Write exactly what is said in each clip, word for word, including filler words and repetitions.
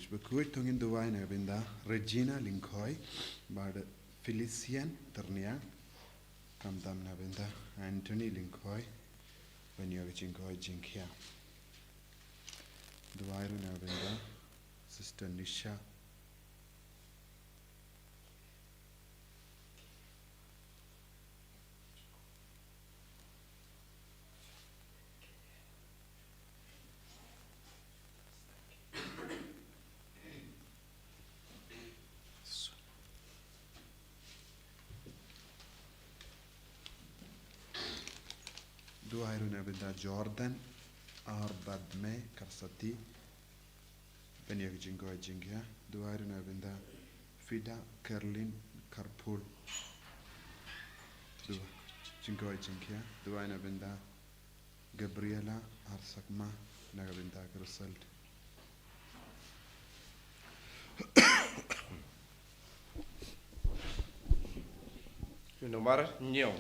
Bakhuid, to ngin duwai na ka bynta Regina Lyngkhoi bad Felician Tyrniang, khamtam na ka bynta Anthony Lyngkhoi, ban ïoh ka jingkoit jingkhiah. Duwai ruh na ka bynta Sister Nisha. Duwai ruh na ka bynta Jordan R Badme Karsati, ban ïoh ka jingkoit jingkhiah. Duwai ruh na ka bynta Fida Kerlin Karpul, duwai jingkoit jingkhiah. Duwai na ka bynta Gabriela Arsakma, na ka bynta ka result. Ïa u nombar hynñiew.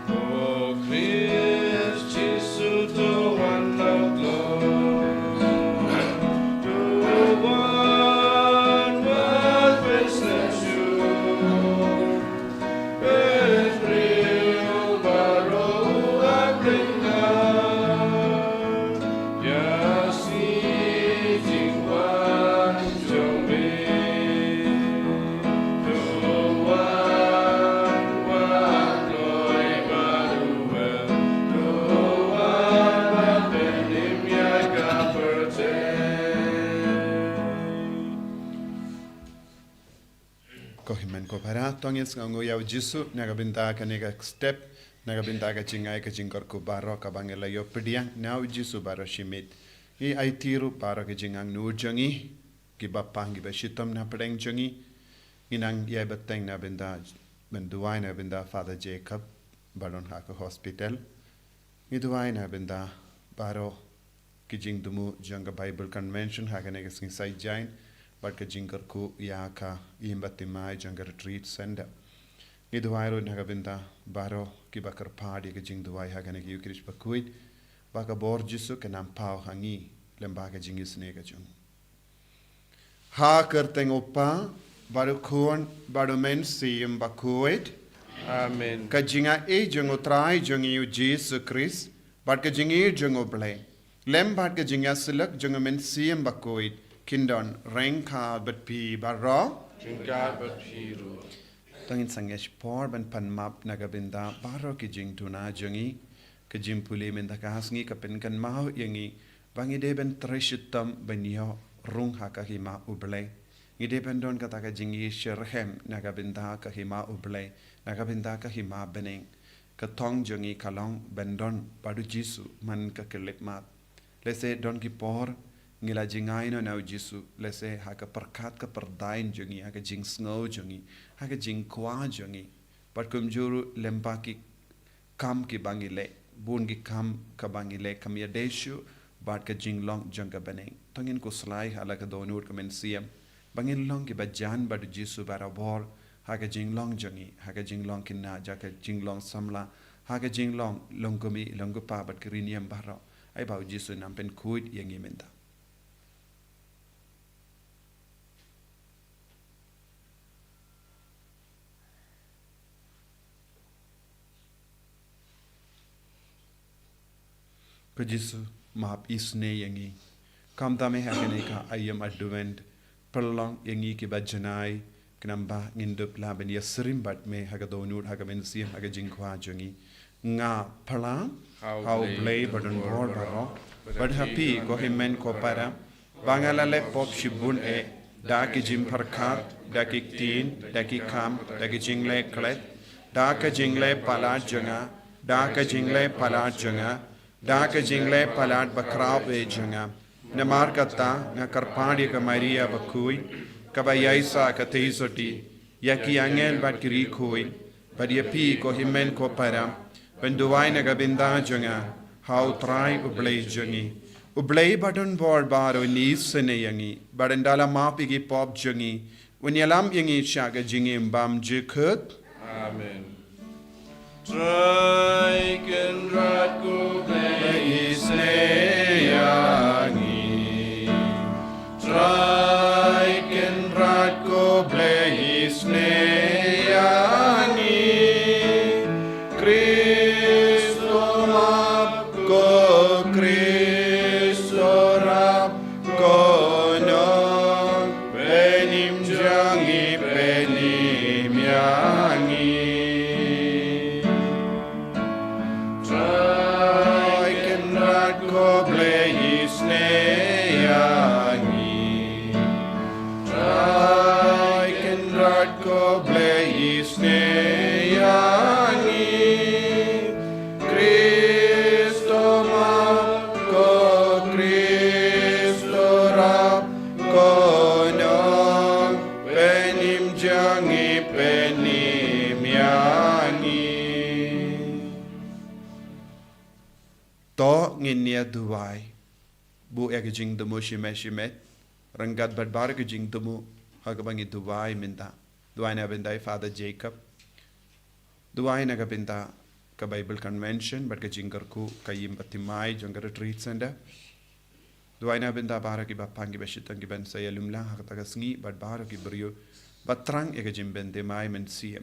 O Khrist Jisu, to wan, to wan, to wan, wan, wan, Ko hynmen ko para, to ngin sngewnguh ïa u Jisu na ka bynta kane ka step, na ka bynta ka jingai ka jingkyrkhu baroh kaba ngi la ïoh pdiang na u Jisu baroh shi miet. Ngi aiti ruh baroh ka jingangnud jong ngi, kiba pang kiba shitom na pdeng jong ngi. Ngi nang ïai bteng na bynta, ban duwai na bynta Father Jacob ba don ha ka hospital. Ngi duwai na bynta baroh ki jingthmu jong ka Bible Convention ha kane ka sngi Saitjaiñ, bad ka jingkyrkhu ïa ka ïing bathymmai jong ka Retreat Center. Ngi duwai ruh na ka bynta baroh kiba kyrpad ïa ka jingduwai ha kane ka Eucharist bakhuid, ba ka bor Jisu kan nang paw ha ngi lem bad ka jingisynei ka jong u. Ha ka kyrteng u Kpa, bad u Khun, bad u Mynsiem Bakhuid. Amen. Ka jingaiei jong u Trai jong ngi u Jisu Khrist, bad ka jingïeit jong u Blei, lem bad ka jingïasyllok jong u Mynsiem Bakhuid, kin don ryngkat bad phi baroh. Ryngkat bad phi ruh. To ngin sangeh shipor ban pan map na ka bynta baroh ki jingduna jong ngi. Ka jingpule mynta ka sngi ka pynkynmaw ïa ngi ba ngi dei ban trei shitom ban ïoh rung ha ka hima u Blei. Ngi dei ban don kata ka jingisynei na ka bynta ka hima u Blei, na ka bynta ka hima bneng. Ka thong jong ngi ka long ban don bad u Jisu man ka khyllipmat. Lehse don ki por ngi la jngai noh na u Jisu, lehse ha ka pyrkhat ka pyrdain jong ngi, ha ka jingsngew jong ngi, ha ka jingkwah jong ngi, bad kumjuh ruh lem bad ki kam kiba ngi leh, bun ki kam kaba ngi leh kam ïadei shuh bad ka jinglong jong ka bneng. To ngin khuslai ha la ka dohnud ka Mynsiem ba ngin long kiba jan bad u Jisu barabor ha ka jinglong jong ngi, ha ka jinglong khynnah, ha ka jinglong samla, ha ka jinglong long kmie, long kpa bad ki riewniam baroh. Ai ba u Jisu un nang pynkhuid ïa ngi mynta. Ko Jisu, map isynei ïa ngi. Khamtam eh ha kane ka aïom Advent, pynlong ïa ngi kiba janai, khnang ba ngin dup lah ban ïasyriem bad me ha ka dohnud, ha ka mynsiem, ha ka jingkwah jong ngi. Nga phla ha u Blei badonbor baroh, bad ha phi ko hynmen ko para, ba nga la leh pop shibun eh, da ki jingpyrkhat, da ki ktien, da ki kam, da ki jingleh klet, da ka jingleh palat jong nga, da ka jingleh palat jong nga, da ka jingleh palat bakhraw eh jong nga. Namar kata nga kyrpad ïa ka Maria bakhuid, kaba ïaisah ka theisotti, ïa ki angel bad ki riewkhuid, bad ïa phi ko hynmen ko para, ban duwai na ka bynta jong nga ha u Trai u Blei jong ngi. U Blei badonbor baroh un isynei ïa ngi, bad ynda la map ïa ki pop jong ngi, un ïalam ïa ngi sha ka jingim bymjukut. Amen. Trai Kynrad ko Blei isnei ïa ngi. Trai Kynrad ko Blei isnei ïa ngi. Khrist u map, ko Khrist u rap, ko nong, pynim jong ngi, pynim ïa ngi. Trai Kynrad ko Blei isnei ïa ngi. Trai Kynrad ko Blei isnei ïa ngi. Khrist u map, ko Khrist u rap, ko nong, pynim jong ngi, pynim ïa ngi. To ngin ïa duwai. Buh ïa ka jingthmu shimet shimet. Ryngkat bad baroh ka jingthmu ha kaba ngi duwai mynta. Duwai na bynta i Father Jacob. Duwai na ka bynta ka Bible Convention bad ka jingkyrkhu ka ïing bathymmai jong ka Retreat Centre. Duwai na bynta baroh kiba pang kiba shitom kiban sa ïalum lang ha kata ka sngi bad baroh ki briew ba thrang ïa ka jingbym thymmai mynsiem.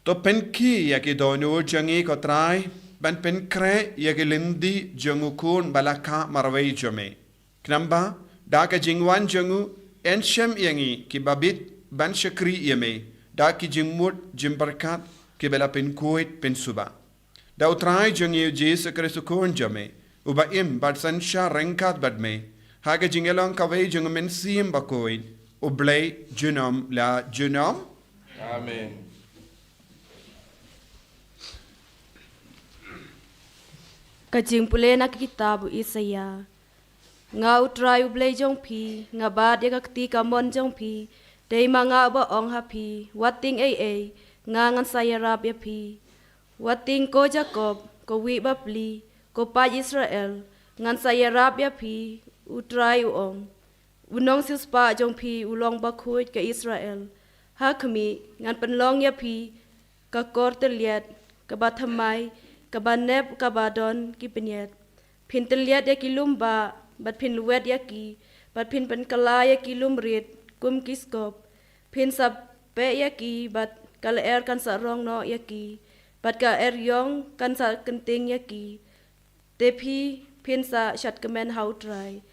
To pynkhih ïa ki dohnud jong ngi ko Trai, ban pynkhreh ïa ki lynti jong u Khun ba la kah marwei jong me. Khnang ba da ka jingwan jong u yn shem ïa ngi kiba bit ban shakri ïa me da ki jingmut jingbyrkhat kiba la pynkhuid pynsuba. Da u Trai jong ngi u Jisu Khrist u Khun jong me, uba im bad synshar ryngkat bad me ha ka jingïalong kawei jong u Mynsiem Bakhuid, U Blei junom la junom. Amen. Ka jingpule na ka kitab u Isaïah. Nga u Trai U Blei jong phi, nga bat ïa ka kti kamon jong phi, dei ma nga uba ong ha phi, wat tieng ei ei, nga ngan sa ïarap ïa phi. Wat tieng ko Jakob, ko wih bapli, ko paid Israel, ngan sa ïarap ïa phi, u Trai u ong. U nongsiewspah jong phi u long bakhuid ka Israel. Ha khmih, ngan pynlong ïa phi ka kor tylliat, kaba thymmai, kaba nep, kaba don ki bniat. Phin tylliat ïa ki lum bah, bad phin lwet ïa ki, bad phin pynkylla ïa ki lum rit kum ki skop. Phin sa peh ïa ki, bad ka lyer kan sa rong noh ïa ki, bad ka eriong kan sa kynting ïa ki. Te phi phin sa shad kmen ha u Trai,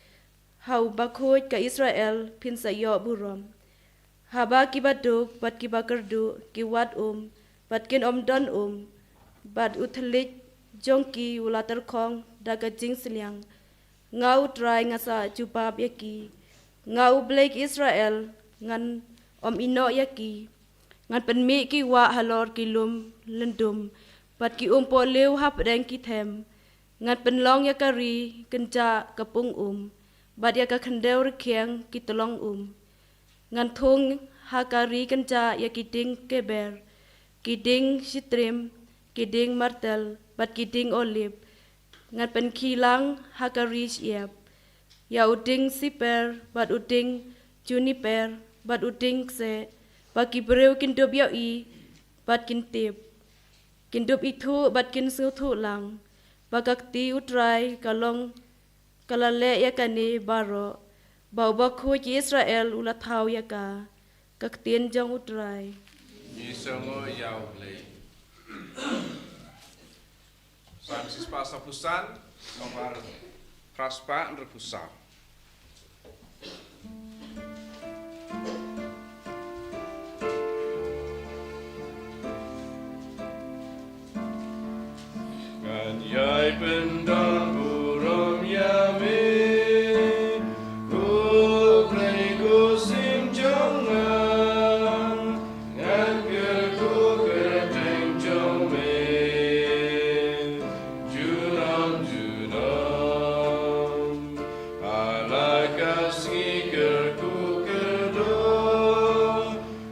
ha u bakhuid ka Israel phin sa ïoh burom. Haba kiba duk bad kiba kyrduh ki wad um, bad kin ym don um, bad u thylliej jong ki u la tyrkhong da ka jingsliang. Nga u Trai nga sa jubab ïa ki. Nga u Blei ki Israel, ngan ym ïehnoh ïa ki. Ngan pynmih ki wah halor ki lum lyndum, bad ki umpohliew hapdeng ki them. Ngan pynlong ïa ka ri kynjah ka pung um, bad ïa ka khyndew rkhiang ki tyllong um. Ngan thung ha ka ri kynjah ïa ki dieng keber, ki dieng shitrim, ki dieng martel, bad ki dieng olib. Ngan pynkhih lang ha ka ri shyiap ïa u dieng siper, bad u dieng juniper, bad u dieng kseh, ba ki briew kin dup ïohi, bad kin tip. Kin dup ithuh bad kin sngewthuh lang ba ka kti u Trai ka long, ka la leh ïa kane baroh, ba u bakhuid ki Israel u la thaw ïa ka. Ka ktien jong u Trai. Ngi sngew ïa u Blei. Psalm shispah saphew san, nombar phra spah hynriewphew saw. Ngan ïai pyndonburom ïa me, ko Blei ko Syiem jong nga. Ngan kyrkhu kyrteng jong me junom junom. Ha la ka sngi kyrkhu kyrdoh,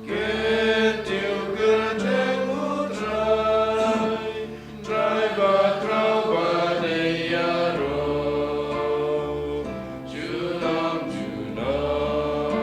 kyntiew kyrteng u Trai, Trai bakhraw ba dei ïaroh junom junom.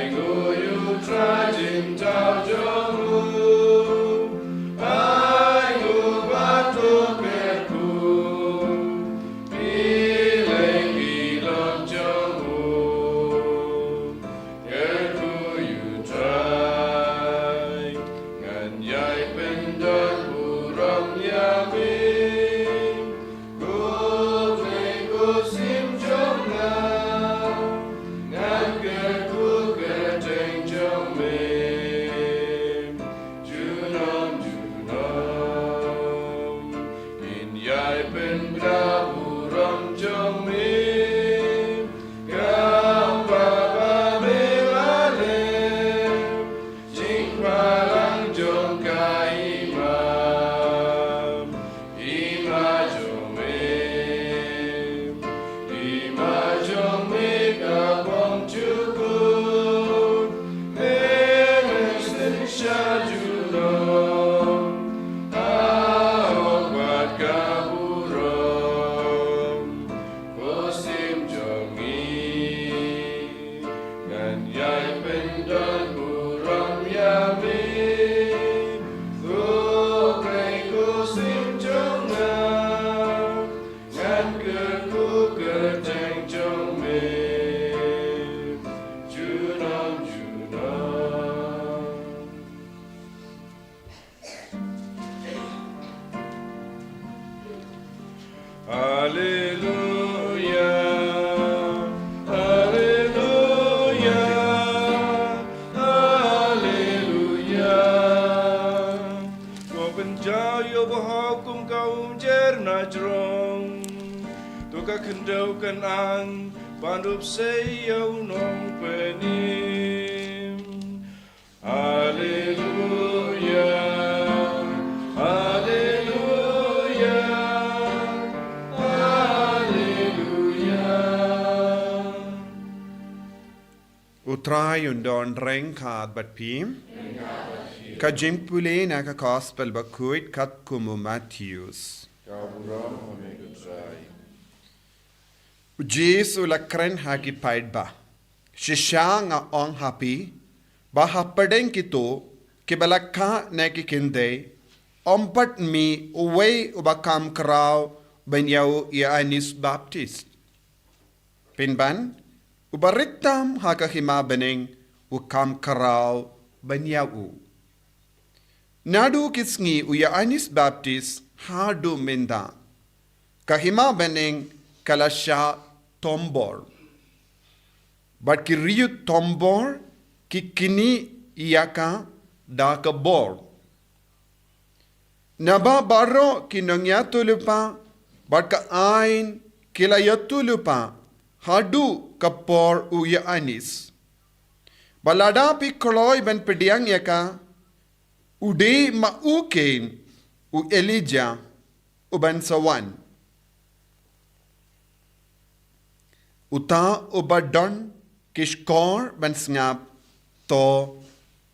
Ai ngu ïa u Trai jingthaw jong u, ai ngu ba to kyrkhu, phi lei ki lok jong u. Kyrkhu ïa u Trai, ngan ïai pyndon burom ïa me. Ko Trai ko sim jong nga, ngan kyrkhu kyrteng jong me. Junom junom, ngin ïai pynbna burom jong me. Kumba ba me la leh, jingbalang jong ka hima, hima jong me, hima jong me ka bym jukut, me me shisha junom, ha hok bad ka burom. Ko sim jong ngi, ngan ïai pyndon burom ïa me. Ko Trai ko sim jong nga, ngan kyrkhu kyrteng jong me. Junom junom. Haleluya, haleluya, haleluya. Ko Pynjaw ïa u ba hok kum ka umjer na jrong. To ka khyndew kan ang ban rup sei ïa u nongpynim. Haleluya, haleluya, haleluya. U Trai un don ryngkat bad phi. Ka jingpule na ka Gospel bakhuid katkum u Mathaios. Ka burom ha me ko Trai. U Jisu u la kren ha ki paidbah. Shisha nga ong ha phi, ba hapdeng kito kiba la kha na ki kynthei, ym pat mih uwei uba kham khraw ban ïa u Ïoannis Baptist. Pynban, uba rit tam ha ka hima bneng u kham khraw ban ïa u. Naduh ki sngi u Ïoannis Baptist haduh mynta, ka hima bneng ka la shah tombor. Bad ki riewtoh tombor ki knieh ïa ka da ka bor. Naba baroh ki nongïathuhlypa bad ka aiñ ki la ïathuhlypa haduh ka por u Ïoannis. Bad lada phi kloi ban pdiang ïa ka, u dei ma u keiñ u Elijah uban sa wan. Uta uba don ki shkor ban sngap, to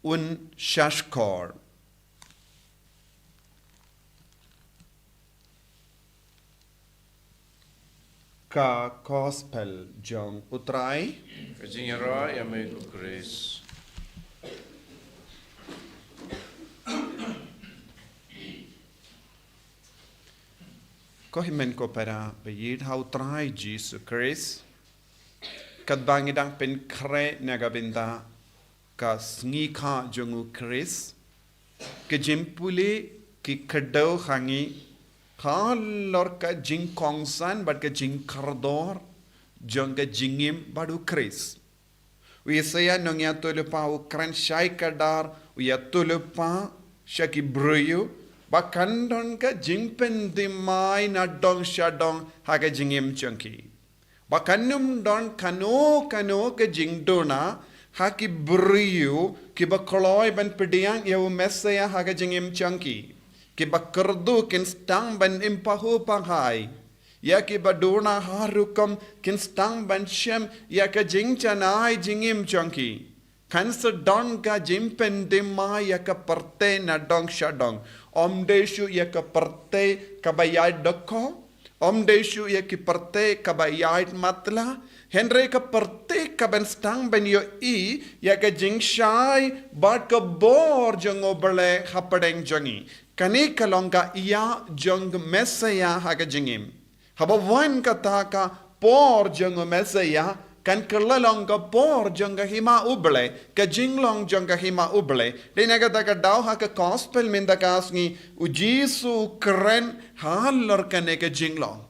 un shahshkor. Ka Gospel jong u Trai. Ka jingïaroh ïa me ko Khrist. Ko hynmen ko para ba ïeit ha u Trai Jisu Khrist. Katba ngi dang pynkhreh na ka bynta ka sngi kha jong u Khrist, ka jingpule ka kdew ha ngi halor ka jingkongsan bad ka jingkordor jong ka jingim bad u Khrist. U Isaïah nongïathuhlypa u kren shai kdar, u ïathuhlypa sha ki briew ba kan don ka jingpynthymmai na dong sha dong ha ka jingim jong ki. Ba kan ym don kano kano ka jingduna ha ki briew kiba kloi ban pdiang ïa u Messiah ha ka jingim jong ki. Kiba kyrduh kin sdang ban im pahuh pahai. Ïa kiba duna ha rukom kin sdang ban shem ïa ka jingjanai jingim jong ki. Kan sa don ka jingpynthymmai ïa ka pyrthei na dong sha dong. Ym dei shuh ïa ka pyrthei kaba ïaid dohkha. Ym dei shuh ïa ki pyrthei kaba ïaid matlah. Hynrei ka pyrthei ka ban sdang ban ïohi ïa ka jingshai bad ka bor jong U Blei hapdeng jong ngi. Kane ka long ka ïa jong ka Messiah ha ka jingim. Haba wan kata ka por jong ka Messiah, kan kylla long ka por jong ka hima U Blei, ka jinglong jong ka hima U Blei. Dei na kata ka daw ha ka gospel mynta ka sngi, U Jisu u kren halor kane ka jinglong.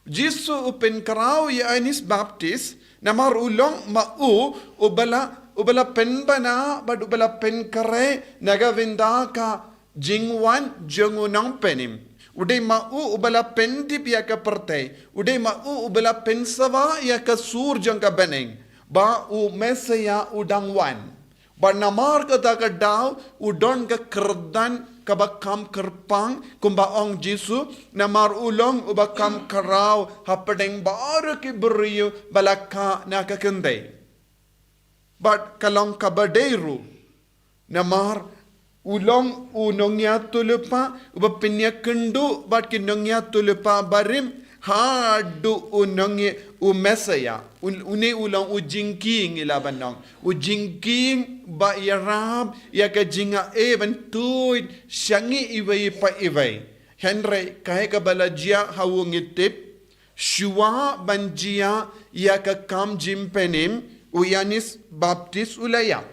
U Jisu u pynkhraw ïa Ïoannis Baptist, namar u long ma u, u ba la, u ba la pynbna, bad u ba la pynkhreh, na ka bynta ka jingwan jong u nongpynim. U dei ma u, u ba la pyntip ïa ka pyrthei. U dei ma u, u ba la pynsawa ïa ka sur jong ka bneng. Ba u Messiah u dang wan. Bad namar kata ka daw, u don ka kyrdan kaba kham kyrpang, kumba ong Jisu, namar u long uba kham khraw, hapdeng baroh ki briew ba la kha na ka kynthei. Bad ka long kaba dei ruh. Namar u long u nongïathuhlypa, uba pynïakynduh bad ki nongïathuhlypa barim, haduh u nongïa-, u Messiah. Un-, une u long u jingkieng ïa la ban ong. U jingkieng ba ïarap ïa ka jingaiei ban tuid sha ngi iwei pa iwei. Hynrei kaei kaba la jia ha u ngi tip, shuwa ban jia ïa ka kam jingpynim, u Ïoannis Baptist u la ïap.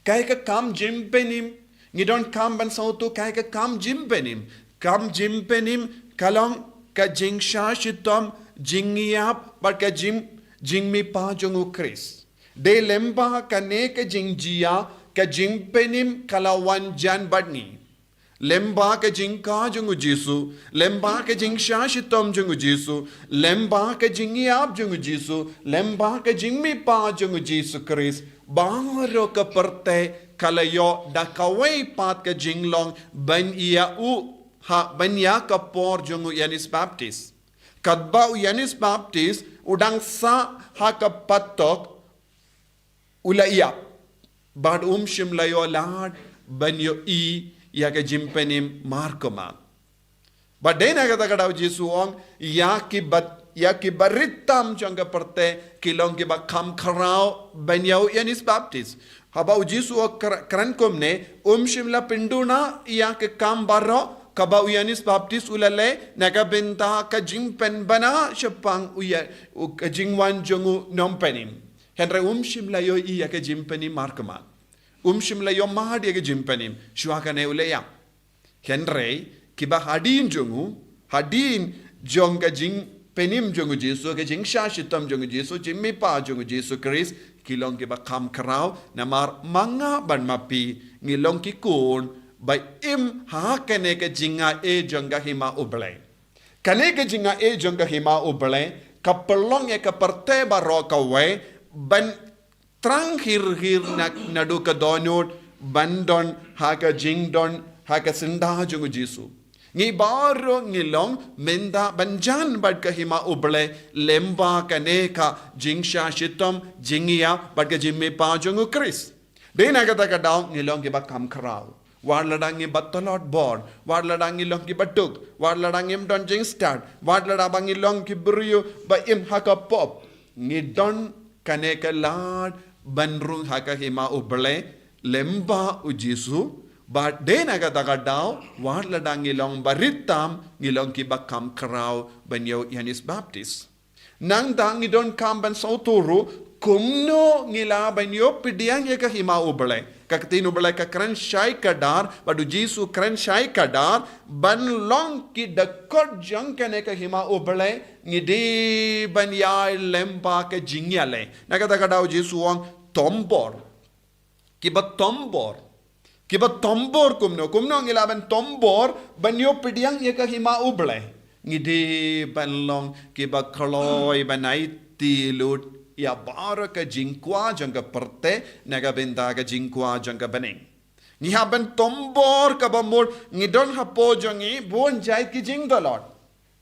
Kaei ka kam jingpynim, ngi donkam ban sngewthuh kaei ka kam jingpynim. Kam jingpynim ka long ka jingshah shitom, jingïap, bad ka jing, jingmihpat jong u Khrist. Dei lyngba kane ka jingjia, ka jingpynim ka la wan jan bad ngi. Lyngba ka jingkha jong u Jisu, lyngba ka jingshah shitom jong u Jisu, lyngba ka jingïap jong u Jisu, lyngba ka jingmihpat jong u Jisu Khrist, baroh ka pyrthei ka la ïoh da kawei pat ka jinglong ban ïa u, ha, ban ïa ka por jong u Ïoannis Baptist. Katba u Ïoannis Baptist u dang sah ha ka phatok, u la ïap. Bad um shym la ïoh lad ban ïohi ïa ka jingpynim markhmat. Bad dei na kata ka daw Jisu u ong, ïa ki bat, ïa ki barit tam jong ka pyrthei ki long kiba kham khraw ban ïa u Ïoannis Baptist. Haba u Jisu u kra-, kren kumne, um shym la pynduna ïa ka kam baroh kaba u Ïoannis Baptist u la leh, na ka bynta ka jingpynbna shaphang u ïa, u ka jingwan jong u nongpynim. Hynrei um shym la ïohi ïa ka jingpynim markhmat. Um shym la ïoh mad ïa ka jingpynim, shuwa kane u la ïap. Hynrei, kiba hadien jong u, hadien jong ka jingpynim jong u Jisu, ka jingshah shitom jong u Jisu, jingmihpat jong u Jisu Khrist, ki long kiba kham khraw, namar ma nga bad ma phi, ngi long ki khun, ba im ha kane ka jingaiei jong ka hima u Blei. Kane ka jingaiei jong ka hima u Blei, ka pynlong ïa ka pyrthei baroh kawei, ban thrang hir hir na, naduh ka dohnud, ban don ha ka jingdon, ha ka syndah jong u Jisu. Ngi baroh ngi long mynta ban jan bad ka hima u Blei, lyngba kane ka jingshah shitom, jingïap, bad ka jingmihpat jong u Khrist. Dei na kata ka daw ngi long kiba kham khraw. Wat lada ngi ba tlot bor, wat lada ngi long kiba duk, wat lada ngim don jingstad, wat lada ba ngi long ki briew ba im ha ka pop. Ngi don kane ka lad ban rung ha ka hima u Blei, lyngba u Jisu, bad dei na kata ka daw, wat lada ngi long barit tam, ngi long kiba kham khraw ban ïa u Ïoannis Baptist. Nangta ngi donkam ban sngewthuh ruh, kumno ngi lah ban ïoh pdiang ïa ka hima u Blei. Ka ktien u Blei ka kren shai kdar, bad u Jisu kren shai kdar, ban long ki dkhot jong kane ka hima u Blei, ngi dei ban ïaid lyngba ka jingïaleh. Na kata ka daw u Jisu u ong tombor. Kiba tombor. Kiba tombor kumno, kumno ngi lah ban tombor, ban ïoh pdiang ïa ka hima u Blei. Ngi dei ban long kiba kloi ban aiti lut ïa baroh ka jingkwah jong ka pyrthei, na ka bynta ka jingkwah jong ka bneng. Ngi hap ban tombor kaba mut, ngi don hapoh jong ngi bun jait ki jingtlot.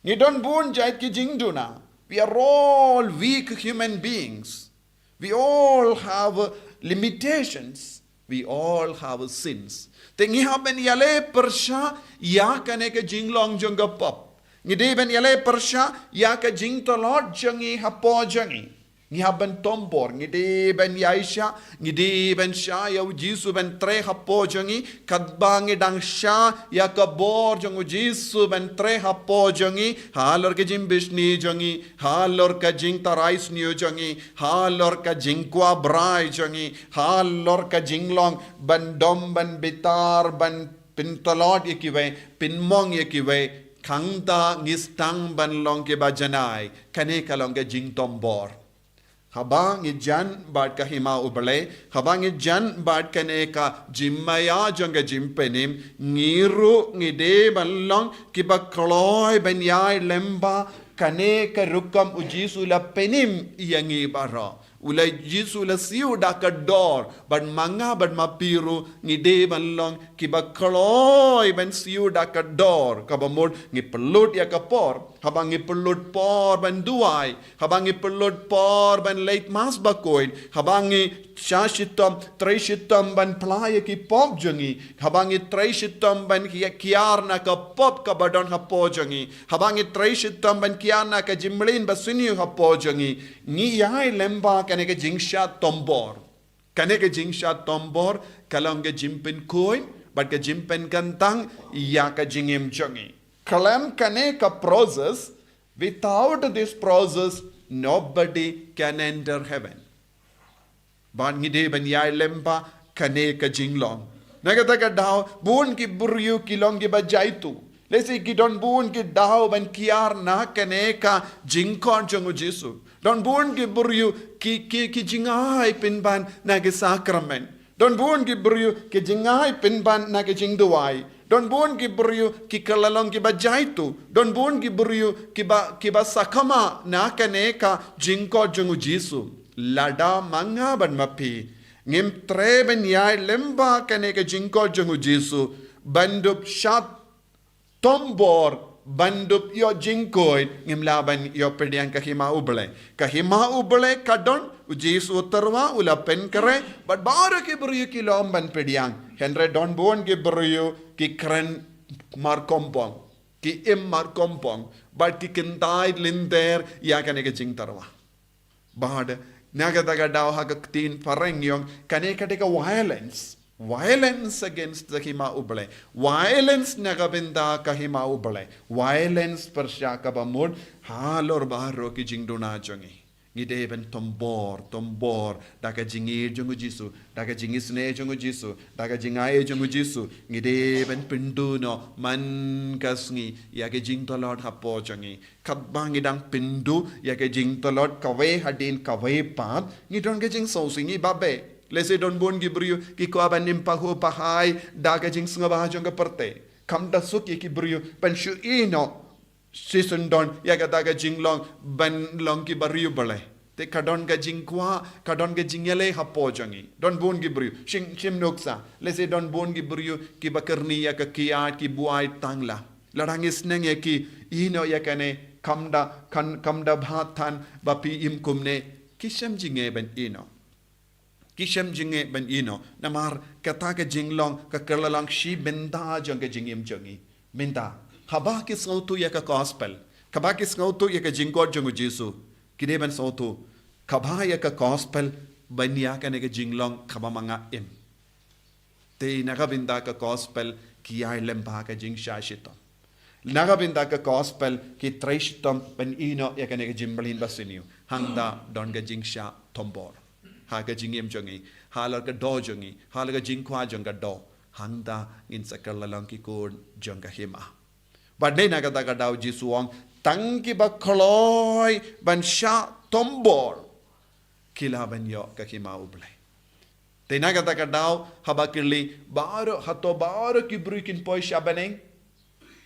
Ngi don bun jait ki jingduna. We are all weak human beings. We all have limitations. We all have sins. Te ngi hap ban ïaleh pyrshah ïa kane ka jinglong jong ka pop. Ngi dei ban ïaleh pyrshah ïa ka jingtlot jong ngi hapoh jong ngi. Ngi hap ban tombor, ngi dei ban ïaishah, ngi dei ban shah ïa u Jisu ban trei hapoh jong ngi, katba ngi dang shah ïa ka bor jong u Jisu ban trei hapoh jong ngi, halor ka jingbishni jong ngi, halor ka jingtharai sniew jong ngi, halor ka jingkwah brai jong ngi, halor ka jinglong ban dom, ban bitar, ban pyntlot ïa kiwei, pynmong ïa kiwei, hangta ngi sdang ban long kiba janai, kane ka long ka jingtombor. Haba ngi jan bad ka hima U Blei, haba ngi jan bad kane ka jingmaïa jong ka jingpynim, ngi ruh ngi dei ban long kiba kloi ban ïai lem bad kane ka rukom u Jisu u la pynim ïa ngi baroh. U la Jisu u la siew da ka dor, bad ma nga bad ma phi ruh ngi dei ban long kiba kloi ban siew da ka dor, kaba mut ngi pynlut ïa ka por, haba ngi pynlut por ban duwai, haba ngi pynlut por ban leit Mass bakhuid, haba ngi shah shitom, trei shitom ban phla ïa ki pop jong ngi, haba ngi trei shitom ban ki-, kiar na ka pop kaba don hapoh jong ngi, haba ngi trei shitom ban kiar na ka jingmlien basniew hapoh jong ngi, ngi ïai lem bad kane ka jingshah tombor. Kane ka jingshah tombor ka long ka jingpynkhuid bad ka jingpynkyntang ïa ka jingim jong ngi. Khlem kane ka process, without this process, nobody can enter heaven. Bad ngi dei ban ïai lem bad kane ka jinglong. Na kata ka daw, bun ki briew ki long kiba jaituh. Lehse ki don bun ki daw ban kiar na kane ka jingkhot jong u Jisu. Don bun ki briew ki, ki, ki jngai pynban na ki sakramen. Don bun ki briew ki jngai pynban na ki jingduwai. Don bun ki briew ki kylla long kiba jaituh. Don bun ki briew kiba, kiba sakma na kane ka jingkhot jong u Jisu. Lada ma nga bad ma phi ngim treh ban ïai lem bad kane ka jingkhot jong u Jisu, ban dup shah tombor, ban dup ïoh jingkhuid, ngim lah ban ïoh pdiang ka hima U Blei. Ka hima U Blei ka don, u Jisu u tyrwa u la pynkhreh bad baroh ki briew ki long ban pdiang. Hynrei don bun ki briew ki kren markongpong, ki im markongpong, bad ki kyntait lynter ïa kane ka jingtyrwa. Bad na kata ka daw ha ka ktien phareng ngi ong, kane ka dei ka violence. Violence against the hima U Blei. Violence na ka bynta ka hima U Blei. Violence pyrshah kaba mut halor baroh ki jingduna jong ngi. Ngi dei ban tombor, tombor da ka jingïeit jong u Jisu, da ka jingisynei jong u Jisu, da ka jingai jong u Jisu. Ngi dei ban pynduh noh man ka sngi ïa ka jingtlot hapoh jong ngi. Katba ngi dang pynduh ïa ka jingtlot kawei hadien kawei pat, ngi don ka jingsngewsih, ngi babe. Lehse don bun ki briew ki kwah ban im pahuh pahai da ka jingsngewbha jong ka pyrthei. Kam da suk ïa ki briew ban shu ïeh noh shisyndon ïa kata ka jinglong ban long kiba riewblei. Te ka don ka jingkwah, ka don ka jingïaleh hapoh jong ngi. Don bun ki briew, shim, shim nuksa. Lehse don bun ki briew kiba kyrni ïa ka kiad, ki buaid tang la. Lada ngi sneng ïa ki, ïeh noh ïa kane, kam da, kan, kam da bha than ba phi im kumne, ki shem jingeh ban ïeh noh. Ki shem jingeh ban ïeh noh. Namar kata ka jinglong ka kylla long shi bynta jong ka jingim jong ngi. Mynta, haba ki sngewthuh ïa ka gospel, haba ki sngewthuh ïa ka jingkhot jong u Jisu, ki dei ban sngewthuh, kaba ïa ka gospel ban ïa kane ka jinglong kaba ma nga im. Te na ka bynta ka gospel ki ïai lem bad ka jingshah shitom. Na ka bynta ka gospel ki trei shitom ban ïeh noh ïa kane ka jingmlien basniew. Hangta don ka jingshah tombor ha ka jingim jong ngi, halor ka doh jong ngi, halor ka jingkwah jong ka doh. Hangta ngin sa kylla long ki khun jong ka hima. Bad na kata ka daw Jisu u ong, tang kiba kloi ban shah tombor ki lah ban ïoh ka hima U Blei. Te na kata ka daw, haba kylli baroh, hato baroh ki briew kin poi sha bneng?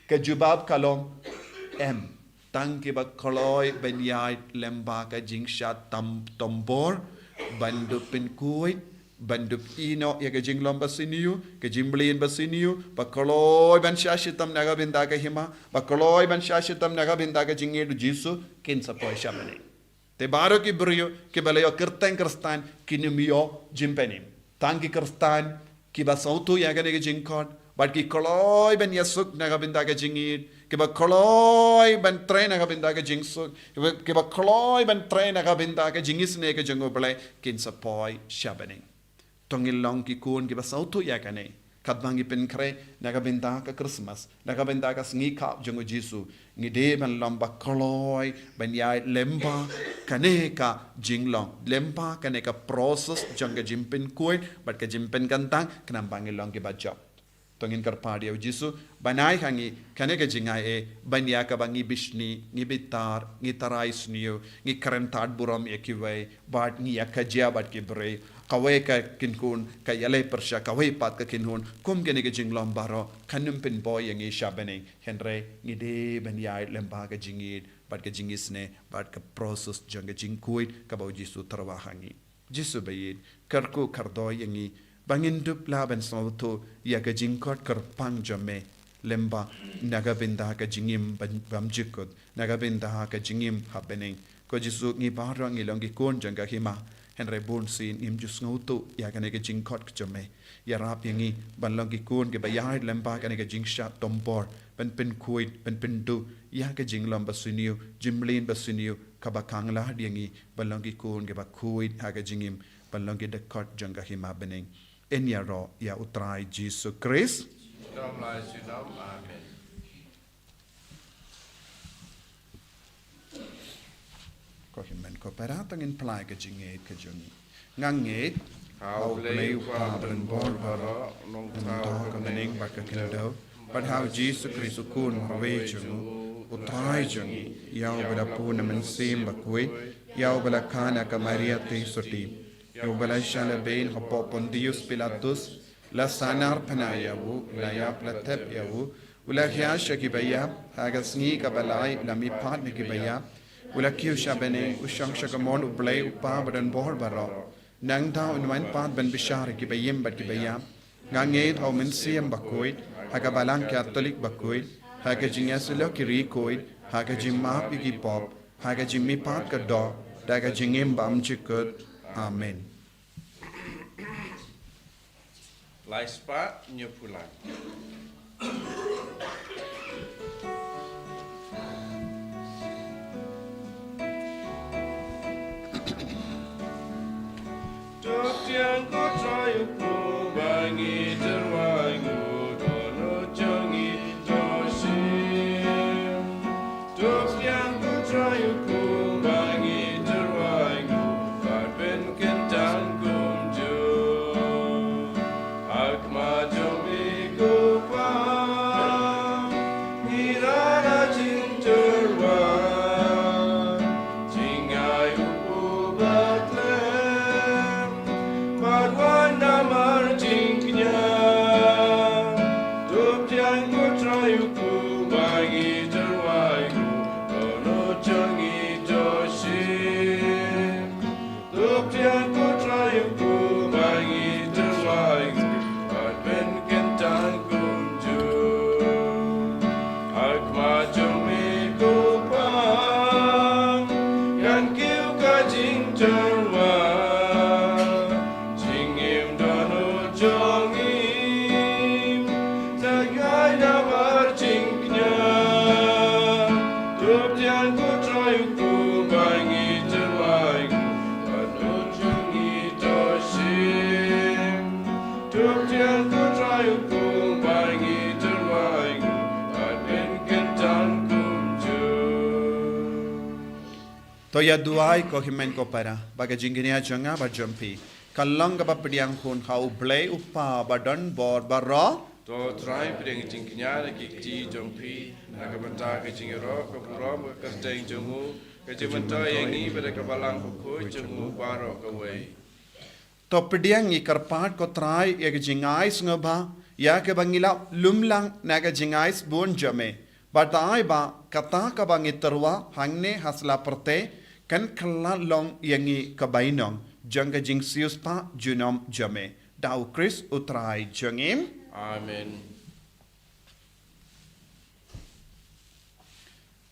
Ka jubab ka long, em. Tang kiba kloi ban ïai lem bad ka jingshah tam, tombor, ban dup pynkhuid, ban dup ïeh noh ïa ka jinglong basniew, ka jingmlien basniew, ba kloi ban shah shitom na ka bynta ka hima, ba kloi ban shah shitom na ka bynta ka jingïeit u Jisu, kin sa poi sha bneng. Te baroh ki briew kiba la ïoh kyrteng Khristan kin ym ïoh jingpynim. Tang ki Khristan kiba sngewthuh ïa kane ka jingkhot Bad ki kloi ban ïasuk na ka bynta ka jingïeit, kiba kloi ban trei na ka bynta ka jingsuk, kiba, kiba kloi ban trei na ka bynta ka jingisynei ka jong U Blei, kin sa poi sha bneng. To ngin long ki khun kiba sngewthuh ïa kane. Katba ngi pynkhreh na ka bynta ka Christmas, na ka bynta ka sngi khap jong U Jisu, ngi dei ban long ba kloi ban ïaid lyngba kane ka jinglong, lyngba kane ka process jong ka jingpynkhuid bad ka jingpynkyntang, khnang ba ngin long kiba jop. To ngin kyrpad ïa U Jisu ban ai ha ngi kane ka jingai eh, ban ïa kaba ngi bishni, ngi bitar, ngi tharai sniew, ngi kren tad burom ïa kiwei, bad ngi ïa ka jia bad ki briew. Kawei ka kynhun ka ïaleh pyrshah kawei pat ka kynhun, kum kane ka jinglong baroh kan ym pynbor ïa ngi sha bneng. Hynrei ngi dei ban ïaid lyngba ka jingïeit bad ka jingisynei bad ka process jong ka jingkhuid kaba U Jisu tyrwa ha ngi. Jisu ba ïeit, kyrkhu kyrdoh ïa ngi ba ngin dup lah ban sngewthuh ïa ka jingkhot kyrpang jong me, lyngba na ka bynta ka jingim bam, bymjukut, na ka bynta ka jingim ha bneng. Ko Jisu, ngi baroh ngi long ki khun jong ka hima, hynrei bunsien ngim ju sngewthuh ïa kane ka jingkhot ka jong me. Ïarap ïa ngi ban long ki khun kiba ïaid lyngba kane ka jingshad tombor, ban pynkhuid, ban pynduh ïa ka jinglong basniew, jingmlien basniew, kaba khang lad ïa ngi ban long ki khun kiba khuid ha ka jingim, ban long ki dkhot jong ka hima bneng. Yn ïaroh ïa U Trai Jisu Khrist. Amen. Ko hynmen ko para, to ngin plie ka jingngeit ka jong ngi. Nga ngeit ha U Blei U Kpa badonbor baroh, Nongthaw ka bneng bad ka khyndew, bad ha U Jisu Khrist U Khun marwei jong u, U Trai jong ngi, ïa uba la pun na Mynsiem Bakhuid, ïa uba la kha na ka Maria Theisotti, ïa uba la shah lehbeiñ hapoh Pontius Pilatus, la sahnarphna ïa u, la ïap la thep ïa u, u la hiar sha kiba ïap, ha ka sngi kaba lai u la mihpat na kiba ïap, u la kiew sha bneng, u shong sha kamon U Blei U Kpa badonbor baroh. Nangta un wan pat ban bishar ïa kiba im bad kiba ïap. Nga ngeit ha U Mynsiem Bakhuid, ha ka Balang Katholik bakhuid, ha ka jingïasyllok ki riewkhuid, ha ka jingmap ïa ki pop, ha ka jingmihpat ka doh, da ka jingim bymjukut. Amen. Lai spah hynñiew phew lai. To pdiang ko Trai U Kpa ba ngi tyrwa, ngi don u jong ngi to shim. To pdiang ko Trai U Kpa ba ngi tyrwa, ngi bad pynkyntang kumjuh. Ha khmat jong me ko Kpa, ngi rai da jingtyrwa, jingai u Kpa Bethlehem, bad wan namar jingkñia. To pdiang ko Trai U Kpa ba ngi tyrwa, ngi don u jong ngi to shim. To pdiang ko Trai U Kpa ba ngi tyrwa, ngi bad pynkyntang kumjuh. Ha khmat jong me ko Kpa, kan kiew ka jingtyrwa, jingim don u jong ngi, jingai namar jingkñia. To pdiang ko Trai U Kpa ba ngi tyrwa, ngi bad u jong ngi to shim. To pdiang ko Trai U Kpa ba ngi tyrwa, ngi bad pynkyntang kumjuh. To ïa duwai ko hynmen ko para, ba ka jingkñia jong nga bad jong phi kan long kaba pdiang hun ha U Blei U Kpa badonbor baroh. To Trai, pdiang ka jingkñia na ki kti jong phi, na ka bynta ka jingïaroh, ka burom, ka kyrteng jong u, ka jingmyntoi ïa ngi bad ïa ka Balang Bakhuid jong u baroh kawei. To pdiang, ngi kyrpad ko Trai, ïa ka jingai sngewbha ïa kaba ngi la lum lang na ka jingai sbun jong me, bad ai ba kata kaba ngi tyrwa hangne ha sla pyrthei kan kylla long ïa ngi ka bainong jong ka jingsiewspah junom jong me. Da U Khrist U Trai jong ngi. Amen.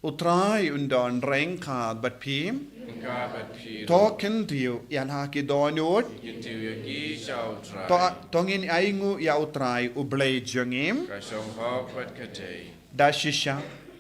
U Trai un don ryngkat bad phi. Ryngkat bad phi. To kyntiew ïa la ki dohnud. Kyntiew ïa ki sha U Trai. To, to ngin ainguh ïa U Trai U Blei jong ngi. Ka shong hok bad ka dei. Da shisha,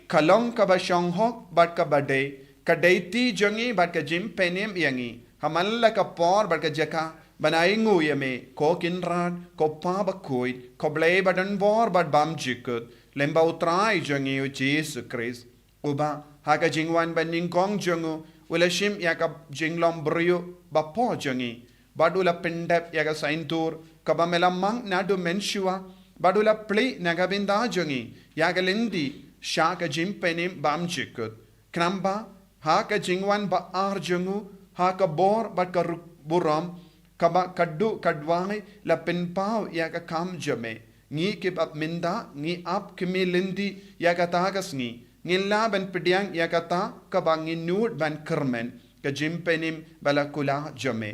ka long kaba shong hok bad kaba dei, ka dei ti jong ngi bad ka jingpynim ïa ngi ha man la ka por bad ka jaka, ban ainguh ïa me, ko Kynrad, ko Pa bakhuid, ko Blei badonbor bad bymjukut, lyngba U Trai jong ngi U Jisu Khrist. Uba, ha ka jingwan banyngkong jong u, u la shim ïa ka jinglong briew bapoh jong ngi, bad u la pyndep ïa ka saiñdur kaba me la mang naduh mynshuwa, bad u la plie na ka bynta jong ngi ïa ka lynti sha ka jingpynim bymjukut. Khnang ba ha ka jingwan ba ar jong u, ha ka bor bad ka ru-, burom, kaba ka duh ka duwai la pynpaw ïa ka kam jong me, ngi kiba mynta ngi ap khmih lynti ïa kata ka sngi, ngin lah ban pdiang ïa kata kaba ngi nud ban kyrmen, ka jingpynim ba la kular jong me.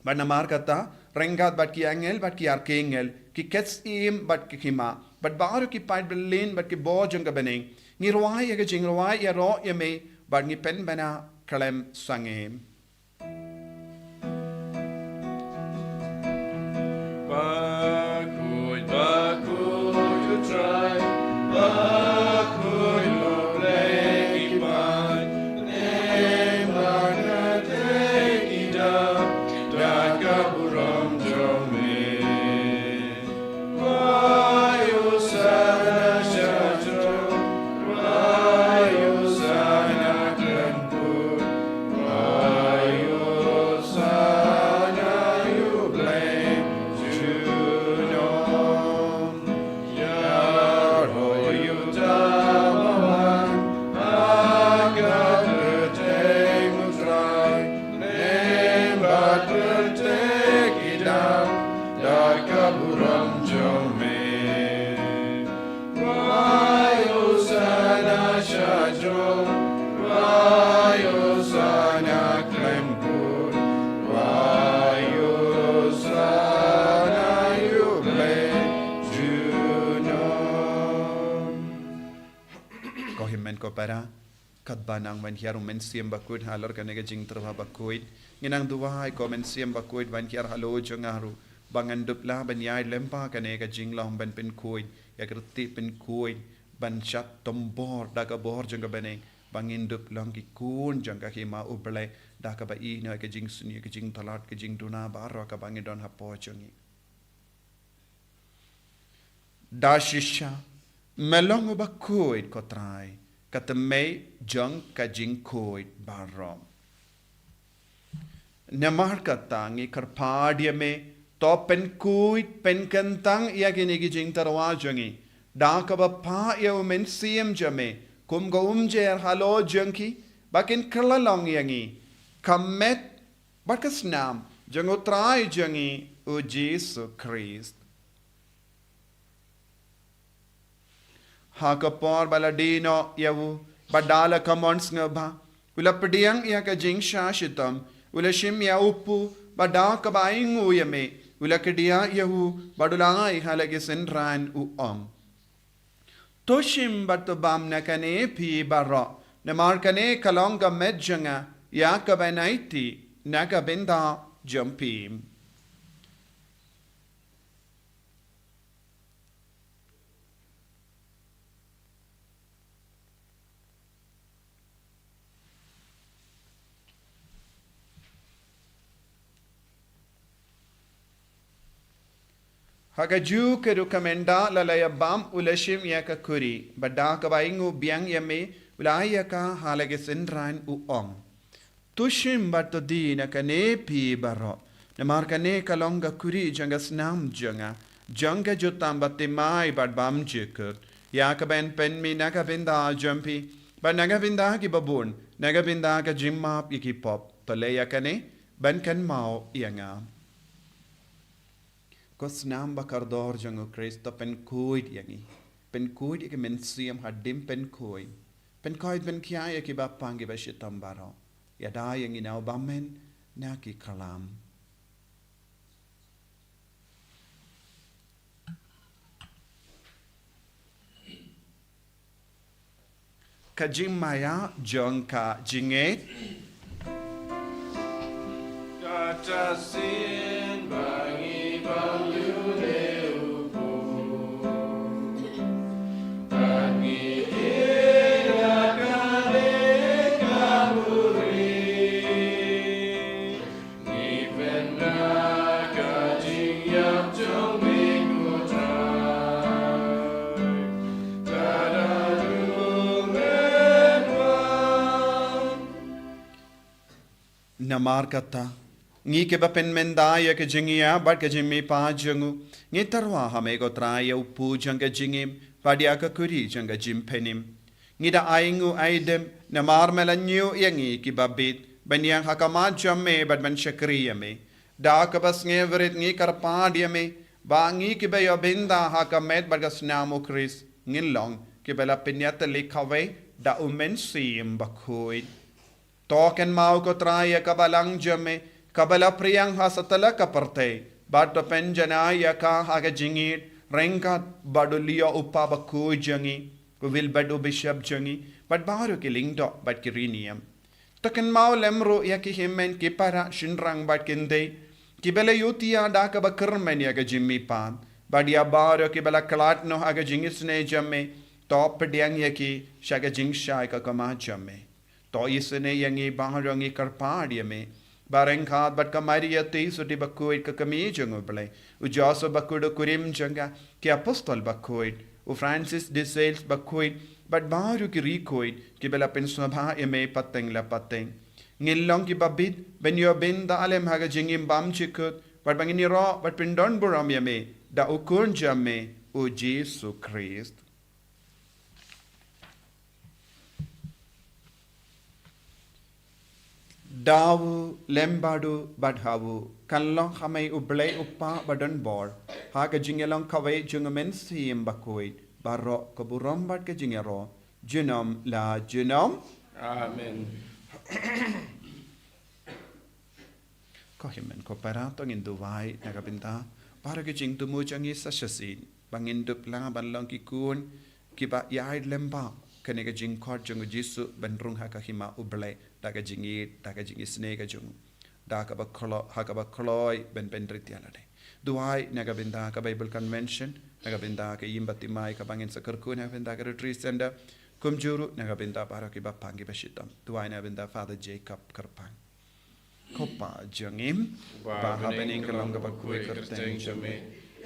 Bad namar kata, ryngkat bad ki angel bad ki arkangel, ki khetsiem bad ki hima, bad baroh ki paid byllien bad ki bor jong ka bneng, ngi rwai ïa ka jingrwai ïaroh ïa me, bad ngi pynbna khlem sangeh. Bakhuid, bakhuid U Trai, bakhuid U Blei ki paid, ne bad ka dei ki da, da ka burom jong me. Wai Hosanna sha jrong, wai Hosanna khlem kut, wai Hosanna ïa U Blei junom. Ïaroh ïa uta uba wan ha ka kyrteng U Trai, ne bad kyrteng ki da, da ka burom jong me. Wai Hosanna sha jrong, wai Hosanna khlem kut, wai Hosanna ïa U Blei junom. Ko hynmen ko para, katba nang ban hiar U Mynsiem Bakhuid halor kane ka jingtyrwa bakhuid, ngin nang duwai, ko Mynsiem Bakhuid ban hiar halor jong nga ruh, ba ngan dup lah ban ïaid lyngba kane ka jinglong ban pynkhuid ïa ka riti pynkhuid, ban shad tombor da ka bor jong ka bneng, ba ngin dup long ki khun jong ka hima U Blei, da kaba ïehnoh ïa ka jingsniew, ka jingtlot, ka jingduna baroh kaba ngi don hapoh jong ngi. Da shisha, me long uba khuid ko Trai, ka thymmei jong ka jingkhuid baroh. Namar kata ngi kyrpad ïa me, to pynkhuid pynkyntang ïa kine ki jingtyrwa jong ngi, da kaba phah ïa U Mynsiem jong me kum ka umjer halor jong ki, ba kin kylla long ïa ngi ka met bad ka snam jong U Trai jong ngi U Jisu Khrist. Ha ka por ba la die noh ïa u, bad da la ka mon sngewbha, u la pdiang ïa ka jingshah shitom, u la shim ïa u kpu, bad da kaba ainguh ïa me, u la kdiah ïa u, bad u la ai ha la ki synran, u ong: To shim bad to bam na kane phi baroh, namar kane ka long ka met jong nga, ïa kaban aiti na ka bynta jong phi. Ha kajuh ka ruh ka mynta la la ïa bam u la shim ïa ka khuri, bad da kaba ainguh biang ïa me, u la ai ïa ka ha la ki synran, u ong: To shim bad to die na kane phi baroh, namar kane ka long ka khuri jong ka snam jong nga, jong ka jutang bathymmai bad bymjukut, ïa kaban pynmih na ka bynta jong phi, bad na ka bynta kiba bun, na ka bynta ka jingmap ïa ki pop. To leh ïa kane ban kynmaw ïa nga. Ko snam ba kordor jong U Khrist, to pynkhuid ïa ngi. Pynkhuid ïa ki mynsiem hadien pynkhuid. Pynkhuid pynkhia ïa kiba pang kiba shitom baroh. Ïada ïa ngi na u bymmen na ki khlam. ka jingmaïa jong ka jingngeit. Kata sien ba ngi bam ïa une u pud, bad ngi ïa kane ka buri. Ngi pynbna ka jingïap jong me ko Trai. Kata jong me wan. Namar kata, ngi kiba pynmynta ïa ka jingïap bad ka jingmihpat jong u, ngi tyrwa ha me ko Trai ïa u pud jong ka jingim bad ïa ka kuri jong ka jingpynim. Ngi da ai nguh ai dem, namar me la ñiew ïa ngi kiba bit, ban ïeng ha khmat jong me bad ban shakri ïa me. Da kaba sngewrit ngi kyrpad ïa me, ba ngi kiba ïoh bynta ha ka met bad ka snam u Khrist, ngin long kiba la pynïatylli kawei da u Mynsiem Bakhuid. To kynmaw ko Trai ïa ka balang jong me, kaba la phriang ha satlak ka pyrthei, bad to pynjanai ïa ka ha ka jingïeit, ryngkat bad u Leo u Kpa Bakhuid jong ngi, u Wilbert u Bishop jong ngi, bad baroh ki lyngdoh bad ki riewniam. To kynmaw lem ruh ïa ki hynmen ki para shynrang bad kynthei, kiba la ïohthiah da kaba kyrmen ïa ka jingmihpat, bad ïa baroh kiba la khlad noh ha ka jingisynei jong me, to pdiang ïa ki sha ka jingshai ka khmat jong me. To isynei ïa ngi baroh, ngi kyrpad ïa me, ba ryngkat bad ka Maria Theisotti Bakhuid ka kmie jong u Blei, u Joseph Bakhuid u kurim jong ka, ki apostol bakhuid, u Francis de Sales Bakhuid, bad baroh ki riewkhuid kiba la pynsngewbha ïa me pateng la pateng, ngin long kiba bit ban ïoh bynta lem ha ka jingim bymjukut, bad ba ngin ïaroh bad pyndonburom ïa me da u Khun jong me, u Jisu Khrist. Da u, lem bad u, bad ha u, kan long ha me U Blei U Kpa badonbor, ha ka jingïalong kawei jong u Mynsiem Bakhuid, baroh ka burom bad ka jingïaroh, junom la junom. Amen. Ko hynmen ko para, to ngin duwai na ka bynta baroh ki jingthmu jong ngi sa shisien, ba ngin dup lah ban long ki khun kiba ïaid lem bad kane ka jingkhot jong u Jisu ban rung ha ka hima U Blei, da ka jingïeit, da ka jingisynei ka jong u, da kaba khlaiñ, ha kaba khlaiñ ban pynrit ïa lade. Duwai na ka bynta ka Bible Convention, na ka bynta ka Ïing Baptismal kaba ngin sa kyrkhu, na ka bynta ka Retreat Center, kumjuh ruh na ka bynta baroh kiba pang kiba shitom. Duwai na ka bynta Father Jacob Kyrpang. Ko Pa jong ngi, ba ha bneng ka long ka bakhuid kyrteng jong me,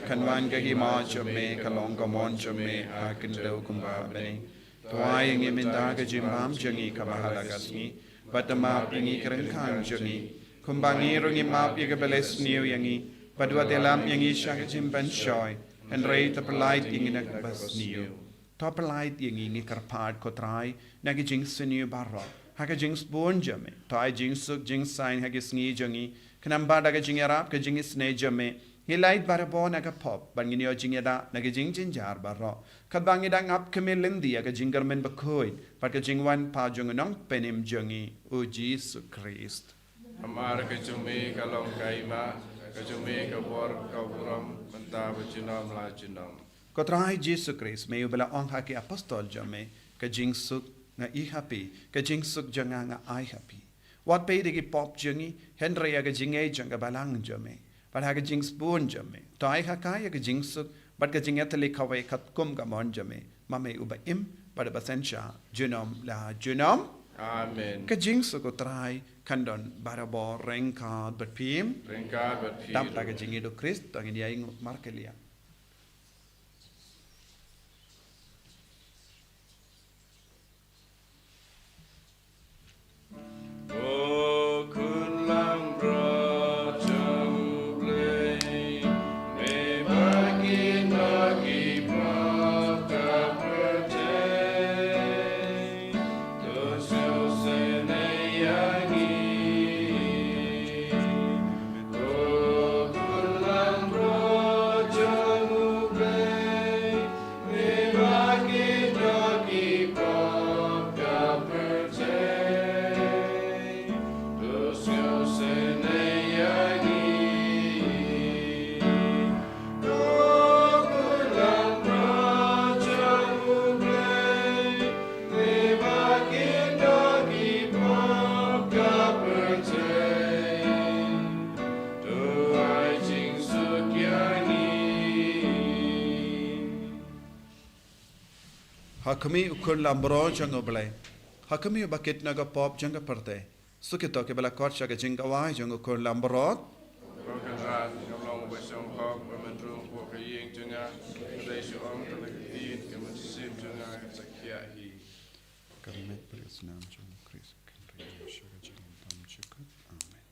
kan wan ka hima jong me, ka long ka mon jong me ha khyndew kumba ha bneng. To ai ïa ngi mynta ka jingbam jong ngi kaba ha la ka sngi, bad to map ïa ngi ki ryngkang jong ngi, kumba ngi ruh ngi map ïa kiba leh sniew ïa ngi, bad wat ïalam ïa ngi sha ka jingpynshoi, hynrei to pyllait ïa ngi na kaba sniew. To pyllait ïa ngi, ngi kyrpad ko Trai, na ki jingsniew baroh ha ka jingsbun jong me. To ai jingsuk jingsaiñ ha ki sngi jong ngi, khnang ba da ka jingïarap ka jingisynei jong me, ngi lait barabor na ka pop, bad ngin ïoh jingïada na ki jingjynjar baroh, katba ngi dang ap khmih lynti ïa ka jingkyrmen bakhuid bad ka jingwan pat jong u Nongpynim jong ngi, u Jisu Khrist. Namar ka jong me ka long ka hima, ka jong me ka bor, ka burom, mynta bad junom la junom. Ko Trai Jisu Khrist, me uba la ong ha ki apostol jong me, ka jingsuk nga ai ha phi, ka jingsuk jong nga nga ai ha phi. Wat peit ïa ki pop jong ngi, hynrei ïa ka jingngeit jong ka balang jong me, bad ha ka jingsbun jong me, to ai ha ka ïa ka jingsuk bad ka jingïatylli kawei katkum ka mon jong me, ma me uba im bad uba synshar junom la junom. Amen. Ka jingsuk u Trai kan don barabor ryngkat bad phi. Ryngkat bad phi. Dap da ka jingïeit u Khrist, to ngin ïainguh markylliang. Ha khmih u Khun Langbrot jong U Blei. Ha khmih u bakit na ka pop jong ka pyrthei. Sa kito kiba la khot sha ka jingkawei jong u Khun Langbrot. Ko Kynrad, ngam long uba shong hok, ba men rung hapoh ka ïing jong nga, hynrei shu ong tang ka ktien, ka mynsiem jong nga kan sa khiah hi. Ka met bad ka snam jong U Khrist kan ri sha ka jingim tam jukut. Amen.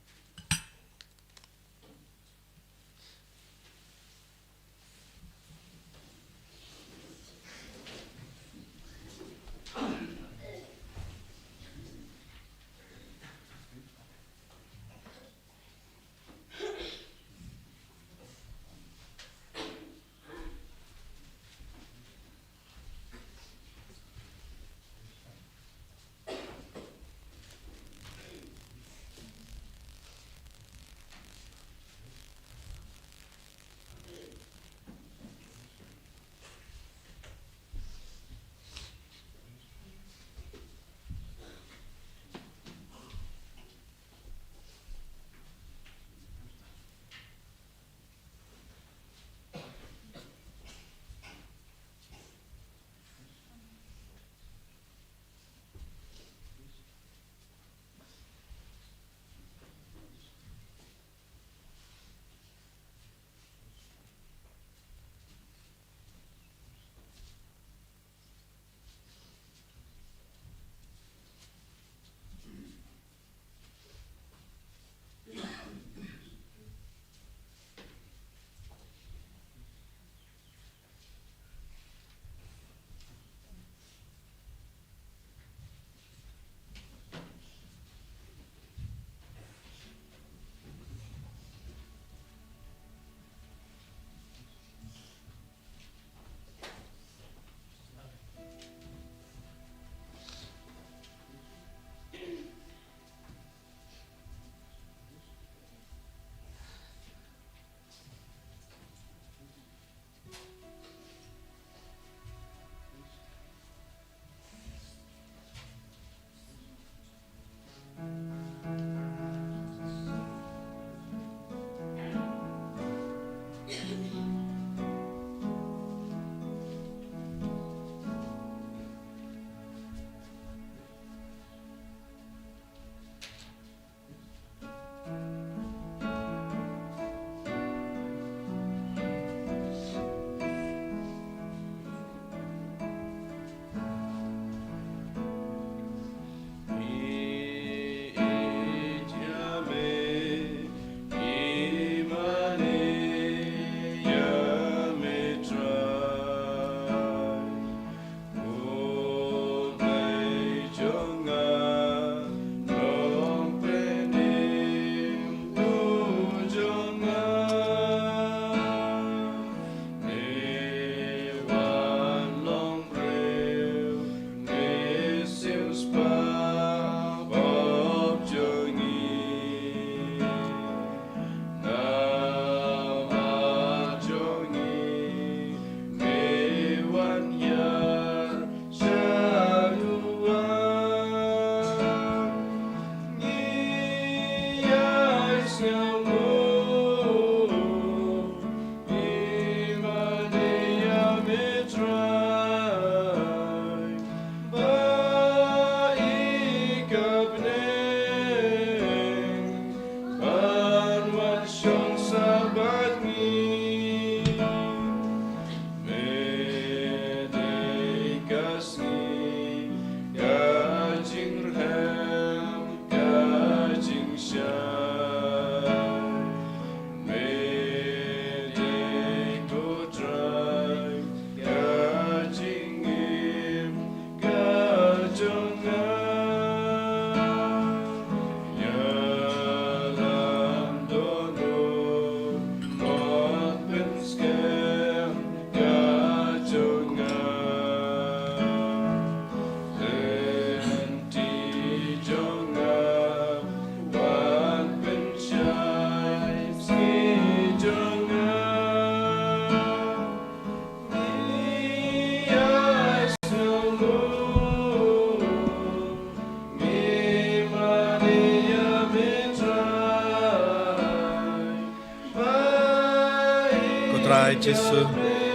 Ko Trai Jisu,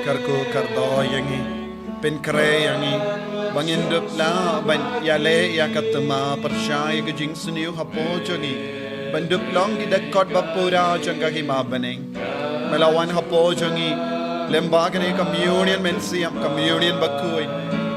kyrkhu kyrdoh ïa ngi, pynkhreh ïa ngi. Ba ngin dup lah ban ïaleh ïa ka thma pyrshah ïa ka jingsniew hapoh jong ngi, ban dup long ki dkhot ba pura jong ka hima bneng. Me la wan hapoh jong ngi lem bad kane ka communion mynsiem, communion bakhuid,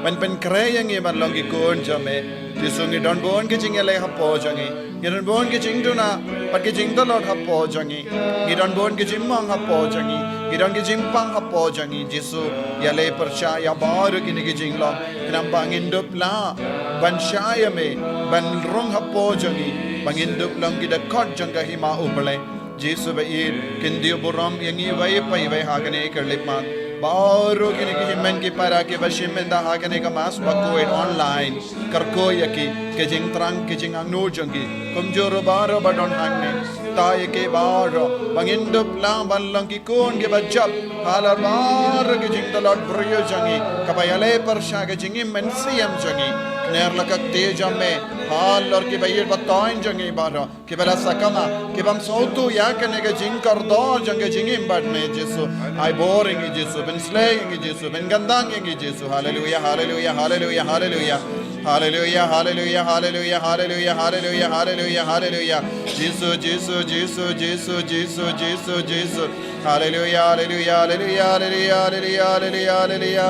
ban pynkhreh ïa ngi ban long ki khun jong me. Jisu, ngi don bun ki jingïaleh hapoh jong ngi, ngi don bun ki jingduna bad ki jingtlot hapoh jong ngi, ngi don bun ki jingmong hapoh jong ngi, ngi don ki jingpang hapoh jong ngi. Jisu, ïaleh pyrshah ïa baroh kine ki jinglong, khnang ba ngin dup lah ban shah ïa me, ban rung hapoh jong ngi, ba ngin dup long ki dkhot jong ka hima U Blei. Jisu ba ïeit, kyntiew burom ïa ngi iwei pa iwei ha kane ka khyllipmat. Baroh kine ki hynmen ki para kiba shim bynta ha kane ka Mass bakhuid online, kyrkhu ïa ki, ka jingthrang, ka jingangnud jong ki, kumjuh ruh baroh ba don hangne. Thaw ïa ki baroh ba ngin dup lah ban long ki khun kiba jop halor baroh ki jingtlot briew jong ngi, kaba ïaleh pyrshah ka jingim mynsiem jong ngi. Kner la ka kti jong me halor kiba ïeit ba thoiñ jong ngi baroh, kiba la sakma, ki bym sngewthuh ïa kane ka jingkordor jong ka jingim bad me, Jisu. Ai bor ïa ngi, Jisu, pynsleh ïa ngi, Jisu, pynkyndang ïa ngi, Jisu. Haleluia, haleluia, haleluia, haleluia. Haleluia, haleluia, haleluia, haleluia, haleluia, haleluia, haleluia. Jisu, Jisu, Jisu, Jisu, Jisu, Jisu, Jisu. Haleluia, haleluia, haleluia, haleluia, haleluia, haleluia, haleluia.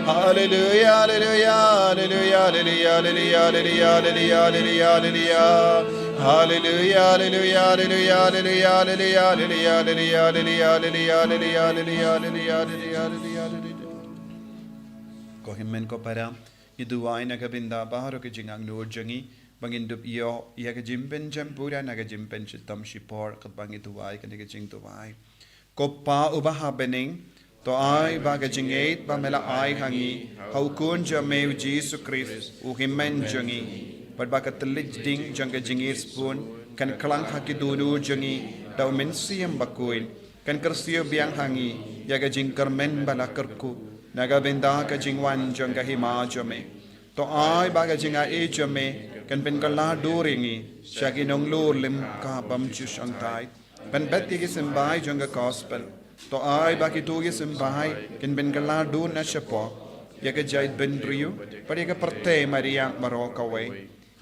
Haleluia, haleluia, haleluia, haleluia, haleluia, haleluia, haleluia, haleluia. Haleluia, haleluia, haleluia, haleluia, haleluia, haleluia, haleluia, haleluia, haleluia, haleluia, haleluia, haleluia, haleluia. Ko hynmen ko para, ngi duwai na ka bynta baroh ka jingangnud jong ngi, ba ngin dup ïoh ïa ka jingpynjem pura na ka jingpynshitom shipor, katba ngi duwai kane ka jingduwai. Ko Pa uba ha bneng, to ai ba ka jingïeit ba me la ai ha ngi, ha u Khun jong me u Jisu Khrist, u hynmen jong ngi, bad ba ka thylliej ding jong ka jingïeit sbun kan klang ha ki dohnud jong ngi da u Mynsiem Bakhuid, kan kyrsiew biang ha ngi ïa ka jingkyrmen ba la kyrkhu na ka bynta ka jingwan jong ka hima jong me. To ai ba ka jingai jong me kan pynkylla dur ïa ngi sha ki nonglor lim ka bym ju shongthait, ban bet ïa ki symbai jong ka gospel. To ai ba kito ki symbai kin pynkylla dur na shapoh ïa ka jaitbynriew bad ïa ka pyrthei mariang baroh kawei,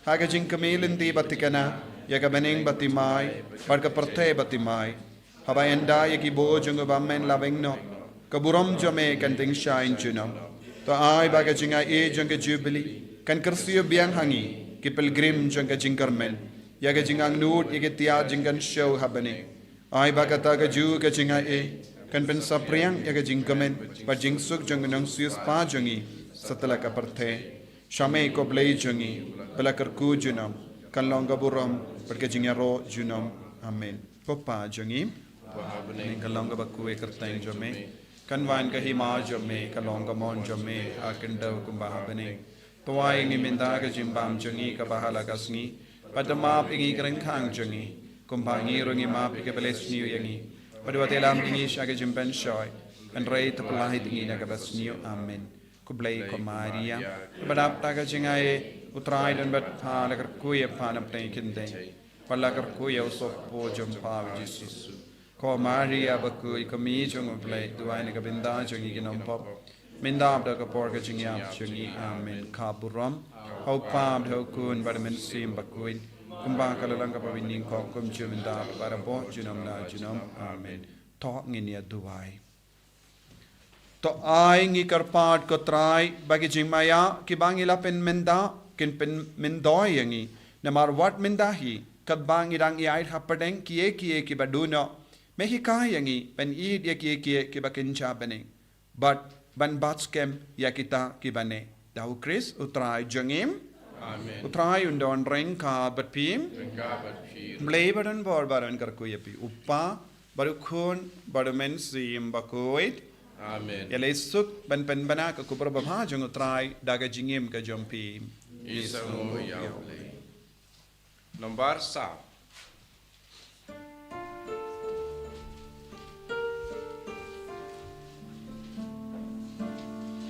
ha ka jingkmie lynti ba thikna ïa ka bneng ba thymmai bad ka pyrthei ba thymmai, haba ynda ïa ki bor jong u bymmen la weng noh, ka burom jong me kan tyngshaiñ junom. To ai ba ka jingai jong ka Jubili kan kyrsiew biang ha ngi, ki pilgrim jong ka jingkyrmen, ïa ka jingangnud ïa ki tiar jingkynshew ha bneng. Ai ba kata kajuh ka jingai kan pynsaphriang ïa ka jingkmen bad jingsuk jong u nongsiewspah jong ngi satlak ka pyrthei. Sha me ko Blei jong ngi, ba la kyrkhu junom, kan long ka burom bad ka jingïaroh junom. Amen. Ko Pa jong ngi, ngi kan long kaba khuid kyrteng jong me, kan wan ka hima jong me, kan long ka mon jong me ha khyndew kumba ha bneng. To ai ïa ngi mynta ka jingbam jong ngi kaba ha la ka sngi, bad to map ïa ngi ki ryngkhang jong ngi, kumba ngi ruh ngi map ïa kiba leh sniew ïa ngi. Bad wat ïalam ïa ngi sha ka jingpynshoi, hynrei to pyllait ïa ngi na kaba sniew. Amen. Ko Blei ko Maria, kaba dap da ka jingai, u Trai don bad pha, la kyrkhu ïa pha na pdeng ki kynthei, bad la kyrkhu ïa u sohpop jong pha u Jisu. Ko Maria bakhuid, ko Kmie jong u Blei, duwai na ka bynta jong ngi ki nongpop, mynta bad ha ka por ka jingïap jong ngi. Amen. Ka burom ha u Pa bad ha u Khun bad ha u Mynsiem Bakhuid, kumba ka la long kaba nyngkong, kumjuh mynta bad barabor junom la junom. Amen. To ngin ïa duwai. To ai ngi kyrpad ko Trai ba ki jingmaïa kiba ngi la pynmynta kin pynmyntoi ïa ngi, namar wat mynta hi katba ngi dang ïaid hapdeng kiei kiei kiba duh noh, me hikai ïa ngi ban ïeit ïa kiei kiei kiba kynja bneng, bad ban bat skhem ïa kita kiba neh. Da u Khrist u Trai jong ngi. Amen. U Trai un don ryngkat bad phi. Ryngkat bad phi. Blei ba don bor ba don kyrkhu ïa phi, u Pa bad u Khun bad u Mynsiem Bakhuid. Amen. Ïaleh suk ban pynbna ka khubor babha jong u Trai da ka jingim ka jong phi. Isynei ïa u Blei. Nombar saw.